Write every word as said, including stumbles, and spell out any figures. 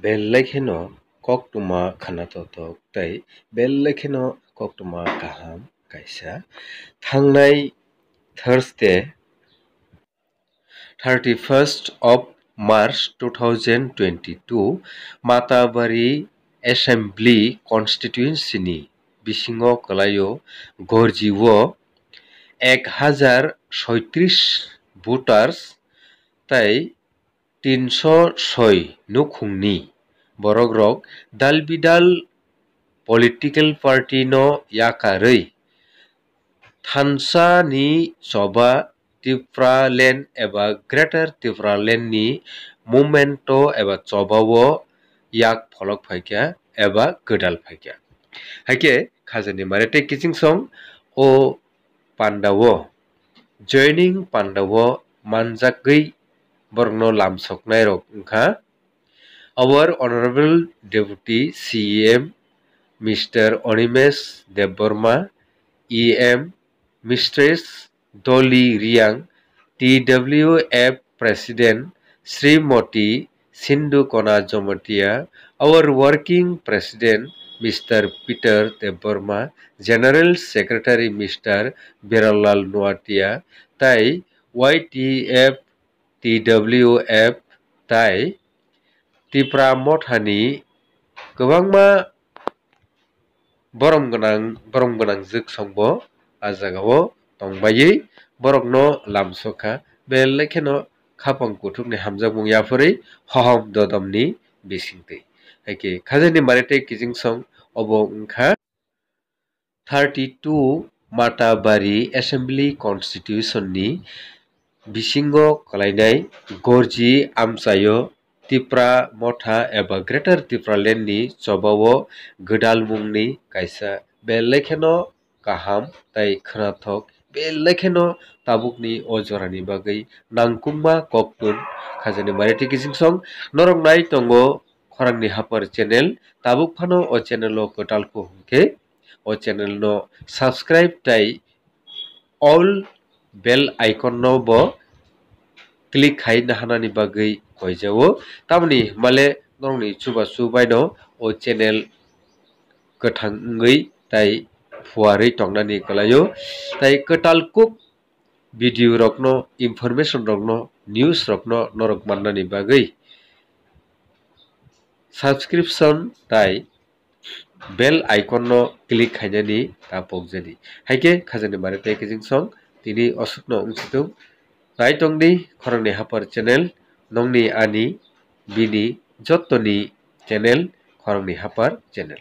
Belai kheno koktwma khwnathok tei belai kheno koktwma kaham kaisa. Thangnai Thursday, thirty-first of March two thousand twenty-two, Matabari Assembly Constituency ni bisingo kwlaio gorjio ek hajar soitris voters tei tinso soi nukhungni borokrok dal bidal political party no yakarwi thansa ni choba Tipraland eba Greater Tipraland ni movement o eba choba o yak pholok phaikha eba gwdal phaikha. Haikhe khajani mare tei kiching song o panda o joining panda o manjagwi borokno lamsoknairok wngkha our Honorable Deputy C E M Mister Animesh Debbarma, E M Mistress Dolly Riang, T W F President Srimoti Sindhu Kona Jomatia, our Working President Mister Peter Debbarma, General Secretary Mister Biralal Noatia, tai Y T F, T W F tai Tipra Mothani kwbangma borom gwnang, borom gwnang jwk songbo a jagao tongbaiwi borokno lamsokha. Belai kheno khapang kuthukni hamjakmung yapharwi hohom dodomni bisingtwi. Haikhe khajani mare tei kiching song obo wngkha thirty-two Matabari Assembly Constitution ni bisingo kwlainai gorji amchaio Tipra Motha eba Greater Tipraland ni chobao gwdalmungni kaisa belai kheno kaham tei khwnathok belai kheno tabukni o jorani bagwi nangkukma koktun khajani mare tei kiching song norok nai tongo Khorangni Hapar channel. Tabuk phano o channel o kwtal kho hwnkhe o channel no subscribe tai all bell icon no bo click khai nahanani bagwi koijao. Tamoni hwnmale norokni chubachu baino o channel kwthang wngwi tai phuarwi tongnani kwlaio. Tai kwtal kuk video rokno, information rokno, news rokno norok mannani bagwi subscription tai bell icon no click khainani ta pokjani. Haikhe khajani mare tei kiching song tini osukno wngsitung. Nai tongdi Khorangni Hapar channel, nongni ani bini jottoni channel Khorangni Hapar channel.